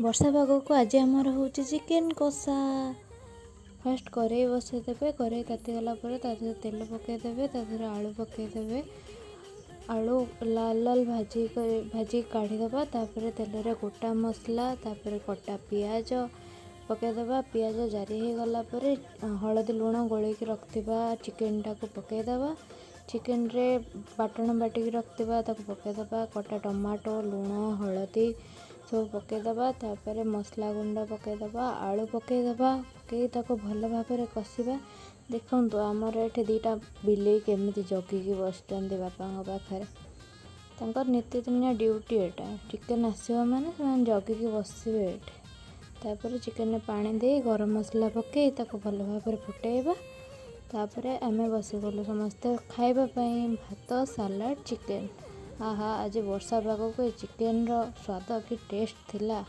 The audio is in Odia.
ବର୍ଷା ପାଗକୁ ଆଜି ଆମର ହେଉଛି ଚିକେନ୍ କଷା। ଫାଷ୍ଟ କରେଇ ବସେଇଦେବେ। କରେଇ ତାତିଗଲା ପରେ ତା ଦେହରେ ତେଲ ପକାଇଦେବେ, ତା ଦେହରେ ଆଳୁ ପକାଇଦେବେ। ଆଳୁ ଲାଲ ଲାଲ ଭାଜି ଭାଜିକି କାଢ଼ିଦେବା। ତାପରେ ତେଲରେ ଗୋଟା ମସଲା, ତାପରେ କଟା ପିଆଜ ପକାଇଦେବା। ପିଆଜ ଜାରି ହେଇଗଲା ପରେ ହଳଦୀ ଲୁଣ ଗୋଳେଇକି ରଖିଥିବା ଚିକେନଟାକୁ ପକାଇଦେବା। ଚିକେନରେ ବାଟଣ ବାଟିକି ରଖିଥିବା ତାକୁ ପକାଇଦେବା। କଟା ଟମାଟୋ, ଲୁଣ, ହଳଦୀ ସବୁ ପକାଇଦେବା। ତାପରେ ମସଲା ଗୁଣ୍ଡ ପକାଇଦେବା, ଆଳୁ ପକାଇଦେବା, ପକାଇ ତାକୁ ଭଲ ଭାବରେ କଷିବା। ଦେଖନ୍ତୁ, ଆମର ଏଠି ଦୁଇଟା ବିଲେଇ କେମିତି ଜଗିକି ବସିଛନ୍ତି ବାପାଙ୍କ ପାଖରେ। ତାଙ୍କର ନିତିଦିନିଆ ଡ୍ୟୁଟି ଏଇଟା। ଚିକେନ୍ ଆସିବ ମାନେ ସେମାନେ ଜଗିକି ବସିବେ ଏଠି। ତାପରେ ଚିକେନରେ ପାଣି ଦେଇ, ଗରମ ମସଲା ପକାଇ ତାକୁ ଭଲ ଭାବରେ ଫୁଟାଇବା। ତାପରେ ଆମେ ବସିଗଲୁ ସମସ୍ତେ ଖାଇବା ପାଇଁ, ଭାତ, ସାଲାଡ଼, ଚିକେନ୍। ଆହା, ଆଜି ବର୍ଷା ପାଗକୁ ଏ ଚିକେନର ସ୍ୱାଦ କି ଟେଷ୍ଟ ଥିଲା!